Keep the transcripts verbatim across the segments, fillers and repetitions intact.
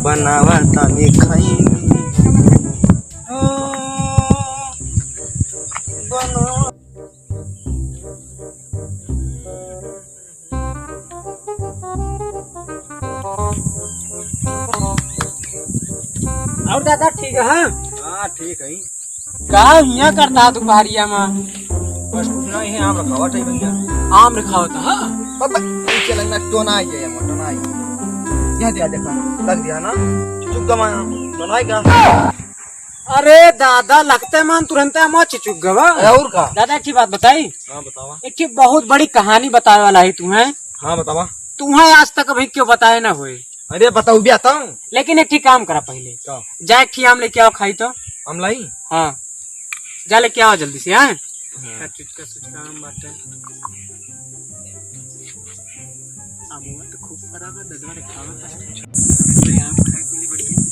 बनावा तानी खैनी। ओ, बनावा। और दादा ठीक है? हाँ, ठीक है। का हियाँ करता है दुपहरिया में? बस कुछ ना, यही आम रखावत है भैया। आम रखावत है? बाबा, ये चलन ना, टोनाई जाए, टोनाई। यह दिया देखा, लग दिया ना, चुप गमा, टोनाई का। अरे दादा, लगते मान तुरंते हम चिचुक गवा। अरे और का? दादा, एक ठे बात बताई। हाँ, बतावा। एक ठे बहुत बड़ी कहानी बतावे वाला है तुम्हें। हाँ, बतावा। तुम्हें आज तक अभी क्यों बताए ना हुए? अरे बताऊ भी आता हूँ। लेकिन एक ठे काम करा पहले। का? जा एक ठे आम लेके आओ, खाई तो। आम लाई? हाँ। जा लेके आओ जल्दी से, हाँ? हाँ। का चुचका सुचका आम बाटे। अमवा तो खूब फरा बा, ददवा रे खावा का। अरे, आम खाए के लिए बढ़िया।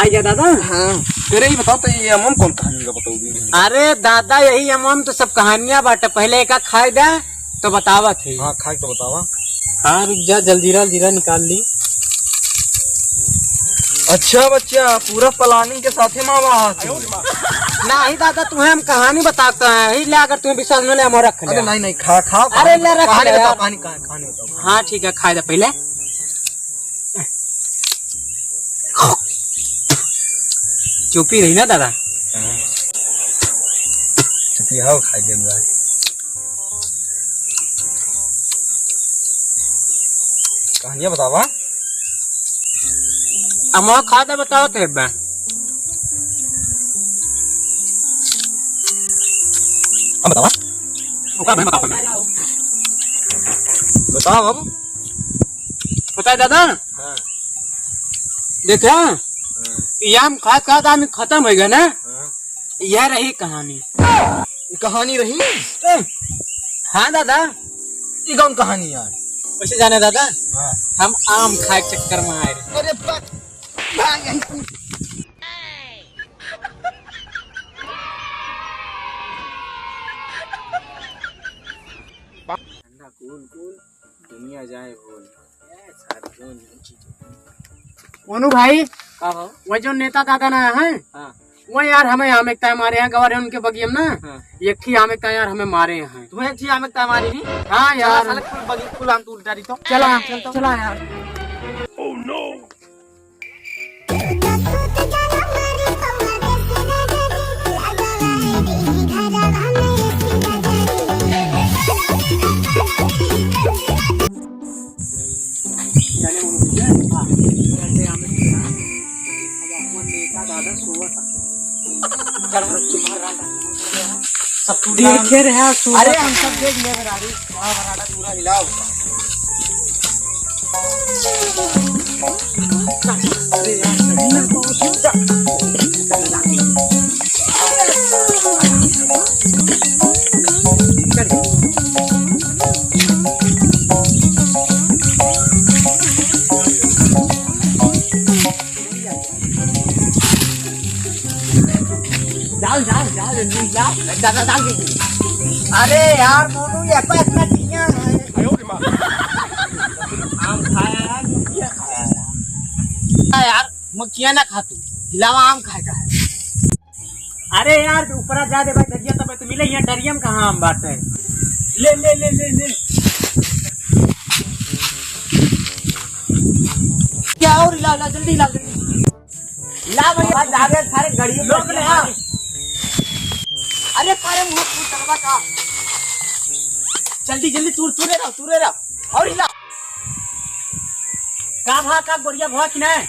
आ गया दादा? हाँ। तेरे ही बताओ तो ये अमवा कौन कहानी का बताओ भी नहीं। अरे दादा, यही अमवा में तो सब कहानियां बाटे। पहले एका खाए दे, तो बतावत है। हाँ, खाए तो बतावा। हाँ, रुक जा, जल्दीरा, जीरा निकाल ली। अच्छा बच्चा, पूरा planning के साथे मावा हाथ। नहीं दादा, तुम्हें हम कहानी बताता है, ही ले, अगर तुम्हें विश्वास न ले, हम रख ले। अरे नहीं, नहीं, खा, खाओ, अरे कहानी ले, बताओ, रख कहानी ले बताओ, यार। कहानी, कहानी, कहानी बताओ। हाँ, ठीक है, खाए दे पहले। चुपी रही ना दादा। हाँ। चुपी हो, खाई दे भाई। कहानियाँ बतावा। अमवा खा दे, बताओ तो एक बार। अब बतावा। ओका भाई बताओ पहले। बताओ अब। बताए दादा? हाँ। देखा? हाँ। ये आम खात खात आम खत्म हो गया ना? हाँ। यह रही कहानी। ये कहानी रही? ए, हाँ दादा। ये कौन कहानी यार? वैसे जाने दादा, हाँ। हम आम खाए के चक्कर में आए रहे। अरे बा-, भाग यहीं से। ठंडा कूल कूल, दुनिया जाए गोल। ए, सारी जोन जोन चीजें। मोनू भाई, का हो? वो जो नेता दादा ना है, हाँ। वो यार हमें आम एक ताय मारे हैं, गवारे उनके बगियम ना, हाँ। एक ही आम एक ताय यार हमें मारे हैं। तुम्हें एक ही आम एक ताय मारी नहीं? हाँ यार। चला साले, कुल बगी, कुल आम तू उल्टा दी तो। चला, चल तो। चला यार। देखे रहे, अरे हम सब देख ले बराड़ी। हाँ, बराड़ा पूरा हिलाओ। जाओ, जाओ, जाओ, जल्दी जाओ। दादा, दादा, दादा। अरे यार, मोनू, ये तो इतना किया है। आम खाया है, किया खाया है। हाँ यार, मैं किया ना खा तू। हिलावा आम खाए का है। अरे यार, ऊपरा जा दे भाई, धजिया तब तो मिले, यहाँ डरियम कहाँ आम बात है। ले, ले, ले, ले, ले। क्या और हिला, हिला, जल्दी हिला, जल्दी। ला भैया, भाई, जावे सारे गड़ियों लोग में ले आ। अरे, सारे मुंह फूट करवा का। जल्दी, जल्दी, तू, तू रे रहो, तू रे रहो। और हिला। का भा, का गोरिया भा कि नहीं?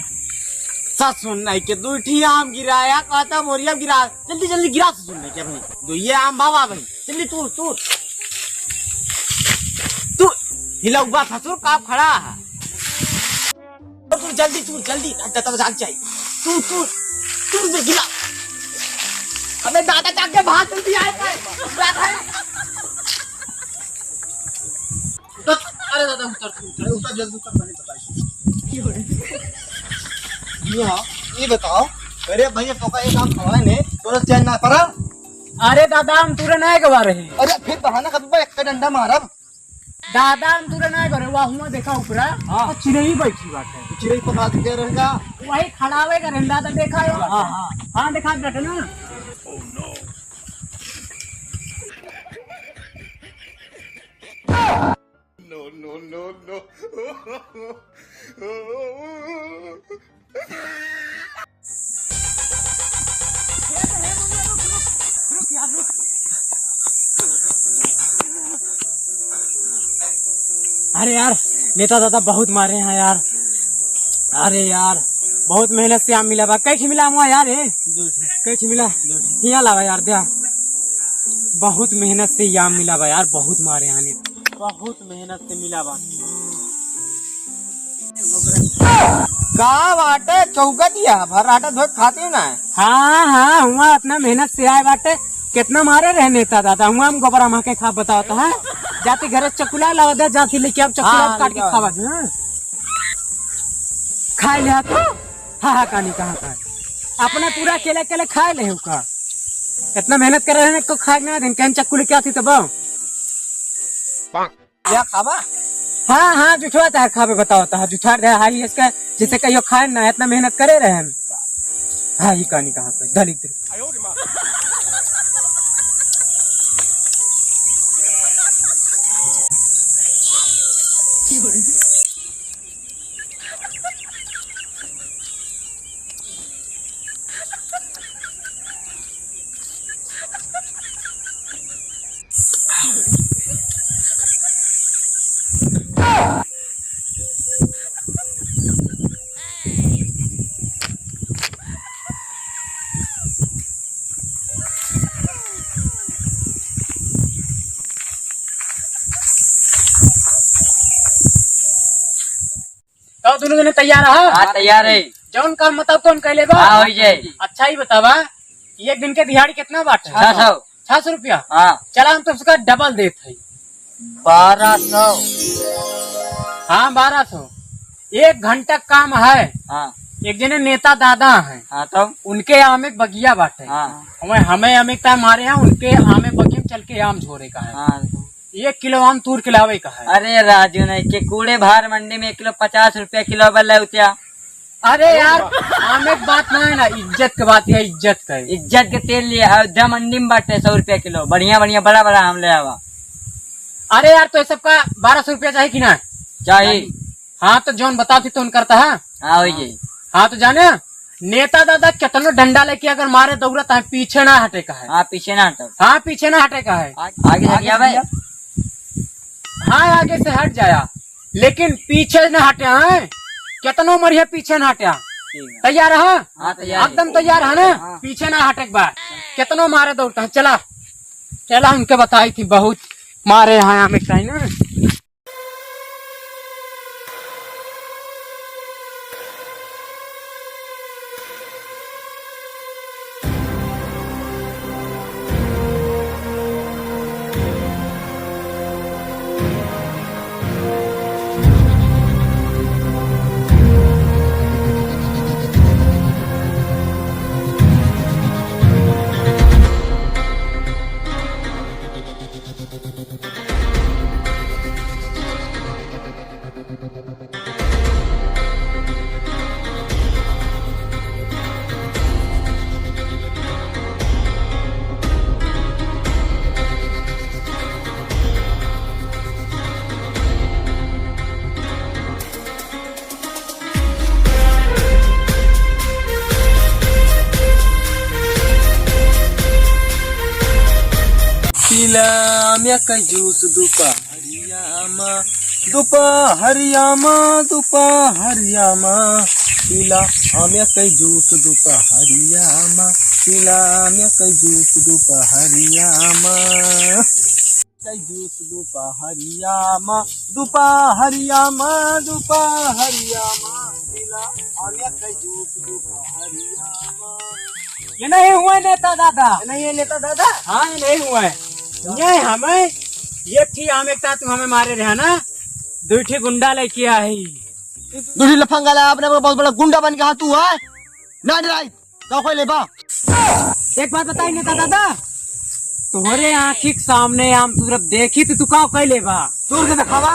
ससुर नहीं के दुई ठी आम गिराया, कहता बोरिया गिरा। जल्दी, जल्दी गिरा ससुर नहीं के भाई। दुइये आम भावा भाई। जल्दी तू, तू। तू। हिलउबा ससुर का खड़ा है। तू जल्दी, तू जल्दी, ना जतब जाग जाई। तू, तू, तू दे गिला। अबे दादा जाके भाग जल्दी आए, आए। उतर, अरे दादा उतर, तू उतर। अरे उतर जल्दी उतर, मैंने बताई। ये हाँ, ये बताओ। अरे भैया, तो का एक काम खवाए ने, तो चैन ना पड़ा। अरे दादा, हम तुरे ना गवा रहे। अरे फिर बहाना कर, एक डंडा मारब। दादा, हम तुरे ना करे, वह हुआ देखा ऊपरा, हाँ। तो चिरई बैठी बाटे। चिरई पकड़ा के रहेगा। वही खड़ावे का रहन दादा, देखा है? हाँ, हाँ। हाँ, देखा बेटा ना। No, no, no, no। अरे यार, नेता दादा बहुत मारे हैं यार। अरे यार, बहुत मेहनत से आम मिला बा। कैसे मिला हुआ यार, ए? कैसे मिला? हिया लावा यार, द्या। बहुत मेहनत से ये आम मिला बा यार, बहुत मारे हैं नेता। बहुत मेहनत से मिला बा। का बाटे चौकटिया भर आटा धोए खाती ना है? हाँ, हाँ, हुआ इतना मेहनत से आए बाटे, कितना मारे रहे नेता दादा, हुआ हम गोबरा माँ के खा बतावत है, जाती घरे चकुला लावा दे, जाती लेके आप चकुला हाँ, काट के ले आओ। खावा दे, हाँ। खाए ले आ तो, हाँ, हाँ, कानी कहाँ का है? अपना पूरा अकेले, अकेले खाए ले हो का? इतना मेहनत करे रहे को खाए ना दिन, कहीं चक्कू लेके आती तब? क्या खाबा? हाँ, हाँ, जुठवा तहार खाबे, बताओ, तहार जुठार दे, हाई इसका, जैसे कहियो खाए ना, इतना मेहनत करे रहे हम। हाँ, ये कहानी कहाँ पे? दलिद्र। तो दोनों जने तैयार है? हाँ, तैयार है। जौन काम बताओ, तौन कह लेबा। हाँ, हो जाए। अच्छा, ही बतावा, एक दिन के दिहाड़ी कितना बाटे? छह सौ। छह सौ रुपया? हाँ। चला, हम तो उसका डबल देत है। बारह सौ। हाँ, बारह सौ। एक घंटा काम है। हाँ। एक जने नेता दादा हैं। हाँ, तब? उनके आमे बगिया बाटे। हाँ। हमें, हमें आमे का मारे हैं, उनके आमे बगिया में चल के आम झोरे का है। हाँ। एक किलो आम तूर के लावे का है। अरे राजू, नहीं के कूड़े भार मंडी में एक किलो पचास रुपया किलो बल्ला उतिया। अरे यार, आमे के बात ना है ना, इज्जत के बात है, इज्जत का है। इज्जत के तेल लिए अयोध्या मंडी में बाटे सौ रुपया किलो, बढ़िया बढ़िया बड़ा बड़ा आम ले आवा। अरे यार, तो ये सबका बारह सौ रुपया चाही कि ना? चाही। हाँ, तो जौन बताओ थी तो उन करता है। हाँ, वही। हाँ, तो जाने, नेता दादा कितनो डंडा लेके अगर मारे दौड़त है, पीछे ना हटे का है। हाँ, पीछे ना हटे। हाँ, पीछे ना हटे का है। आ-, आगे से आगे क्या से भाई? भैया। हाँ, आगे से हट जाया, लेकिन पीछे ना हटे हैं। कितनो मरिया पीछे ना हटे। ठीक है। तैयार है? हाँ, तैयार है। एकदम तैयार है ना? हाँ। पीछे ना हटे के बा। कितनो मारे दौड़ता है, चला, चला, उनके बताई थी बहुत मारे हैं हमें कहीं ना। पीला आम्या का जूस दुपहरिया मा, दुपहरिया मा, दुपहरिया मा। पीला आम्या का जूस दुपहरिया मा, पीला आम्या का जूस दुपहरिया मा। कई जूस दोपहरिया मा, दोपहरिया मा, दोपहरिया मा, दिला आम्या कई जूस दोपहरिया मा। ये नहीं हुआ नेता दादा। ये नहीं है नेता दादा। हाँ, ये नहीं हुआ है। ये हमें, ये थी हम एक साथ हमें मारे रहे ना, दो ठे गुंडा लेके आई। दूसरी लफंगा ला, अपने आप को बहुत बड़ा गुंडा बन के हाथ तू है। ना डराई, का कोई लेबा? एक बात बताई नेता दादा, तोहरे आँखी के सामने हम सूरत देखी तो तू का कह लेबा? तोड़ के दिखावा।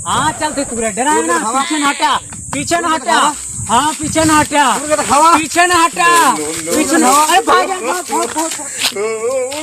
हाँ, चल दे तू रे, डरा तोड़ के ना, दिखावा। पीछे न हटा, पीछे न तोड़ के हटा। दिखावा। हाँ, पीछे न हटा। तोड़ के दिखावा। पीछे न हटा। तोड़ के पीछे न दिखावा। अरे भाग, भाग, भाग, भाग, भाग।